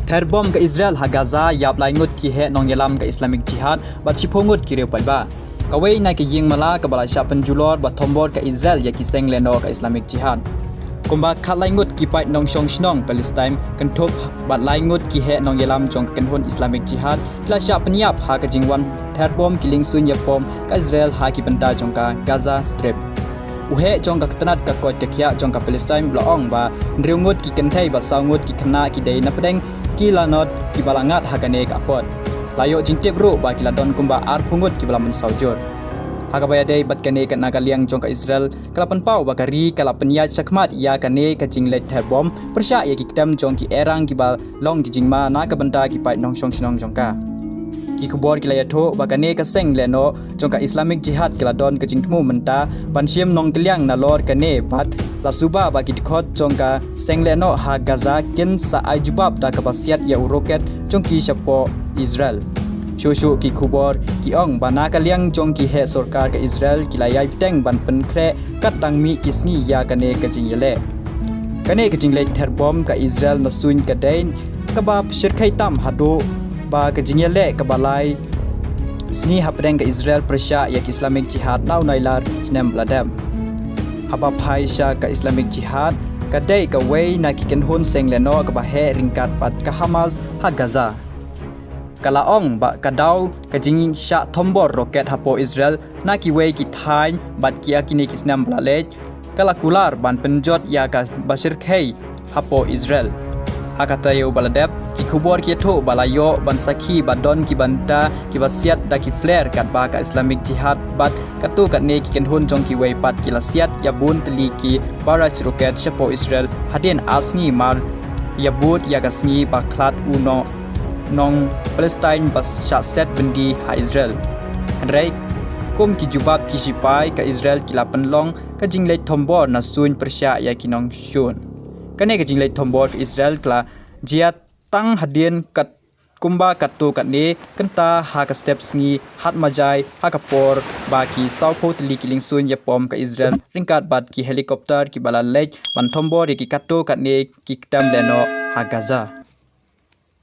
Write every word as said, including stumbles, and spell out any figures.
Therbom ka Israel ha Gaza ïap lai ngut ki heh nongïalam ka Islamic Jihad bad shiphew ngut ki riew paidbah. Kawei na ki ïing mala kaba la shah pynjulor ba thombor ka Israel ïa ki seng lehnoh ka Islamic Jihad. Kumba khatlai ngut ki paid nongshong shnong Palestine kynthup bad lai ngut ki heh nongïalam jong ka kynhun Islamic Jihad ki la shah pynïap ha ka jingwan therbom ki liengsuiñ ïapom ka Israel ha ki bynta jong ka Gaza Strip. U heh jong ka tnat ka koit ka khiah jong ka Palestine u la ong ba hynriew ngut ki kynthei bad saw ngut ki khynnah ki dei napdeng ki lanot kiba la ngat ha kane ka apot. La ïoh jingtip ruh ba ki la don kumba arphew ngut kiba la mynsaw jur. Ha kaba ïadei bad kane, ka na ka liang jong ka Israel ka la pynpaw ba ka ri ka la pynïaid shakhmat ïa kane ka jingleit therbom pyrshah ïa ki ktem jong ki erang kiba long ki jingma na ka bynta ki paid nongshong shnong jong ka. Ki khubor ki la ïathuh ba kane ka seng lehnoh jong ka Islamic Jihad ka la don ka jingthmu mynta ban shim nongkylliang nalor kane bad la suba ba ki dkhot jong ka seng lehnoh ha Gaza kin sa ai jubab da kaba siat ïa u roket jong ki shapoh Israel. Shuh shuh ki khubor ki ong ba na ka liang jong ki heh sorkar ka Israel ki la ïai bteng ban pynkhreh kat dang mih ki sngi ïa kane ka jingïaleh. Kane ka jingleit therbom ka Israel na suiñ ka dei kaba shyrkhei tam haduh ba ka jingïaleh kaba lai sngi hapdeng ka Israel pyrshah ïa ka Islamic Jihad na u Nailar snem ba la dep. Haba phai sha ka Islamic Jihad ka dei kawei na ki kynhun seng lehnoh kaba heh ryngkat bad ka Hamas ha Gaza. Ka la ong ba ka daw ka jingshah thombor roket hapoh Israel na kiwei ki thaiñ bad ïa kine ki snem ba la leit ka la kular ban pynjot ïa kaba shyrkhei hapoh Israel. Ha ka taïew ba la dep, ki khubor ki ïathuh ba la ïoh ban sakhi ba don ki bynta kiba siat da ki flare katba ka Islamic Jihad bad katto katne ki kynhun jong kiwei pat ki la siat ïa bun tylli ki barrage roket shapoh Israel hadien ar sngi mar ïa bud ïa ka sngi ba khlad u nong Palestine ba shah set byndi ha Israel. Hynrei kum ki jubab ki shipai ka Israel ki la pynlong ka jingleit thombor na suiñ pyrshah ïa ki nongshun. Kane ka jingleit thombor ka Israel ka la jia tang hadien kat kumba katto katne kynta ha ka step sngi Hamadjai ha ka por ba ki sawphew tylli ki liengsuiñ ïapom ka Israel ryngkat bad ki helicopter kiba la leit ban thombor ïa ki katto katne ki ktem lehnoh ha Gaza.